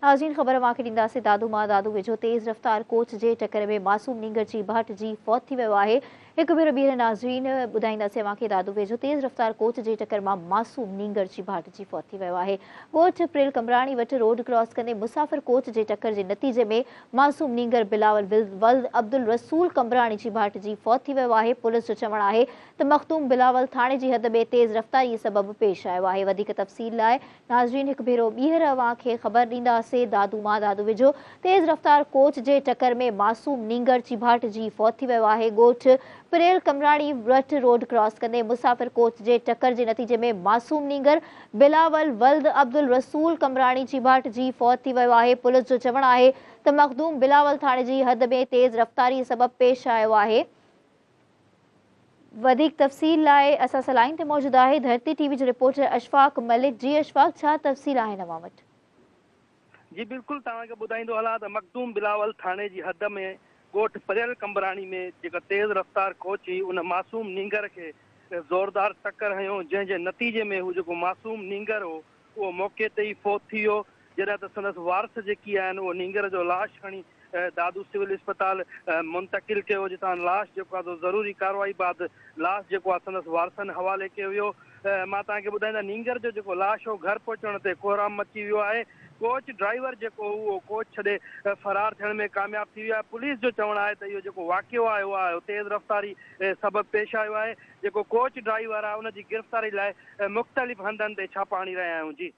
ناظرين خبر اوهان کي ڏينداسين دادو مان دادو ويجهو تيز رفتار ڪوچ جي ٽڪر ۾ معصوم نينگر جي ڀاٽجي فوت ٿي ويو آهي هڪ ڀيرو ٻيهر ناظرين ٻڌائينداسين اوهان کي دادو ويجهو تيز رفتار ڪوچ جي ٽڪر مان معصوم نينگر جي ڀاٽجي فوت ٿي ويو آهي ڳوٺ پريل قمبراڻي وٽ روڊ ڪراس ڪندي مسافر ڪوچ جي ٽڪر جي نتيجي ۾ معصوم نينگر بلاول ولد عبدالرسول قمبراڻي جي ڀاٽجي فوت ٿي ويو آهي پوليس جو چوڻ آهي ته مخدوم بلاول ٿاڻي جي حد ۾ تيز رفتاري سبب پيش آيو آهي وڌيڪ تفصيل لاء ناظرين هڪ ڀيرو ٻيهر اوهان کي خبر ڏينداسين دادو مان دادو ويجهو تيز رفتار ڪوچ جي ٽڪر ۾ معصوم نينگر چيڀاٽجي فوت ٿي ويو آهي ڳوٺ پريل قمراڻي وٽ روڊ ڪراس ڪندي مسافر ڪوچ جي ٽڪر جي نتيجي ۾ معصوم نينگر بلاول ولد عبدالرسول قمراڻي چيڀاٽجي فوت ٿي ويو آهي پوليس جو چوڻ آهي ته مخدوم بلاول ٿاڻي جي حد ۾ تيز رفتاري سبب پيش آيو آهي. وڌيڪ تفصيل لاء اسان سان لائين تي موجود آهي ڌرتي ٽي وي جو رپورٽر اشفاق ملڪ جي اشفاق ڇا تفصيل آهن اوهان وٽ. جي بلڪل توهان کي ٻڌائيندو هلان ته مخدوم بلاول ٿاڻي جي حد ۾ ڳوٺ پريل قمبراڻي ۾ جيڪا تيز رفتار ڪوچ هئي ان معصوم نينگر کي زوردار ٽڪر هنيو جنهن جي نتيجي ۾ هو جيڪو معصوم نينگر هو اهو موقعي تي ئي فوت ٿي ويو، جڏهن ته سندس وارث جيڪي آهن اهو نينگر جو لاش کڻي دادو سول اسپتال منتقل ڪيو، جتان لاش جيڪو آهي سو ضروري ڪارروائي بعد لاش جيڪو آهي سندس وارثن حوالي ڪيو ويو. مان توهان کي ٻڌائيندان نينگر جو جيڪو لاش هو گهر پهچڻ تي ڪهرام مچي ويو آهي، ڪوچ ڊرائيور جيڪو هو اهو ڪوچ ڇڏي فرار ٿيڻ ۾ ڪامياب ٿي ويو آهي، پوليس جو چوڻ آهي ته اهو جيڪو واقعو آيو آهي اهو تيز رفتاري سبب پيش آيو آهي، جيڪو ڪوچ ڊرائيور آهي ان جي گرفتاري لاء مختلف هنڌن تي ڇاپا هڻي رهيا آهيون جي.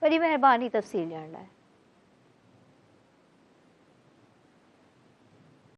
وڏي مهرباني تفصيل ڏيڻ لاء.